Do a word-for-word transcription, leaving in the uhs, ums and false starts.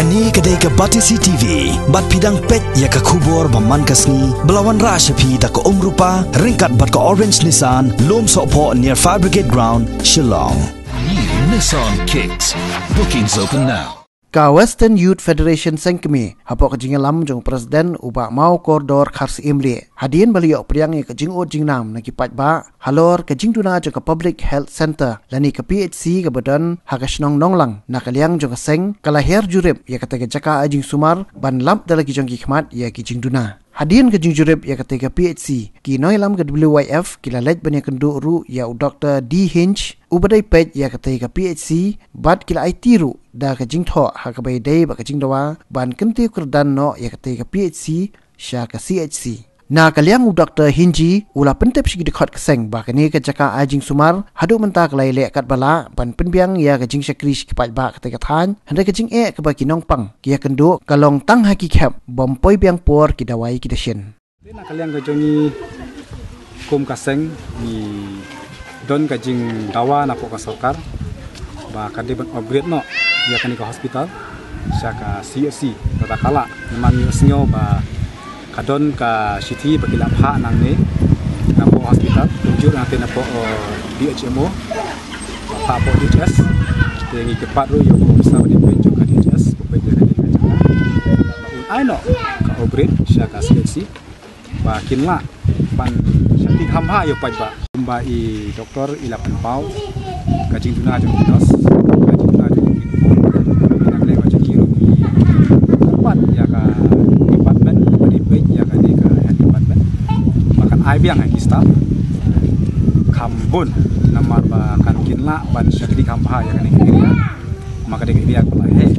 Kane ka dei ka Batesi T V, bad phi dang peit ïa ka khubor ba man ka sngi, ba la wanrah sha phi da ka Umrupa, ryngkat bad ka Orange Nissan, Lumsohphoh near Fire Brigade Ground, Shillong. New Nissan Kicks. Bookings open now. Ka Western Youth Federation Seng Kmie, hapoh ka jingïalam jong u President u Bah Mawkordor Kharsyiemlieh, hadien ba la ïoh pdiang ïa ka jingud jingnam na ki paidbah halor ka jingduna jong ka Public Health Centre lane ka P H C kaba don ha ka shnong Nonglang, na ka liang jong ka seng ka la hiar jurip ïa katei ka jaka ai jingsumar ban lap da la ki jong ki khmat ïa ki jingduna. Hadien ka jingjurip ïa katei ka P H C, ki nongïalam ka W Y F ki la leit ban ïakynduh ruh ïa u Doktor D Hinge, uba dei peit ïa katei ka P H C, bad ki la aiti ruh da ka jingthoh ha kaba ïadei bad ka jingdawa ban kyntiew kyrdan noh ïa katei ka P H C sha ka C H C. Na ka liang u Doktor Hinge u la pyntip sha ki dkhot ka seng ba kane ka jaka ai jingsumar haduh mynta ka la ïaleh katba lah ban pynbiang ïa ka jingshakri sha ki paidbah katei ka thaiñ, hynrei ka jingeh kaba ki nongpang ki ïakynduh ka long tang ha ki khep bym poi biang por ki dawai ki dashin. Te na ka liang ka jong ngi kum ka seng ngi don ka jingdawa napoh ka sorkar ba ka dei ban upgrade noh ïa kane ka hospital sha ka C H C, kata ka lah namar ngi sngew ba ka don ka shithi ba ki la phah nangne napoh hospital, kumjuh nangta napoh, eh, D H M O, ba phah hapoh D H S. Te ngi kyrpad ruh ïa u officer ba dei peit jong ka D H S, ba peit ïa kane ka jaka, ba un ai noh ka upgrade sha ka C H C, ba kin lah ban shakri kham bha ïa u paidbah. Kumba i doktor i la pynpaw, ka jingduna jong ki nurse, ka jingduna jong ki doktor, na ka liang ka jong ngi ruh ngi kyrpad ïa ka department ba dei peit ïa kane ka health department ba kan ai biang ïa ki staff kham bun, namar ba kan kin lah ban shakri kham bha ïa kane ka area. Ma ka dei ka area kaba heh,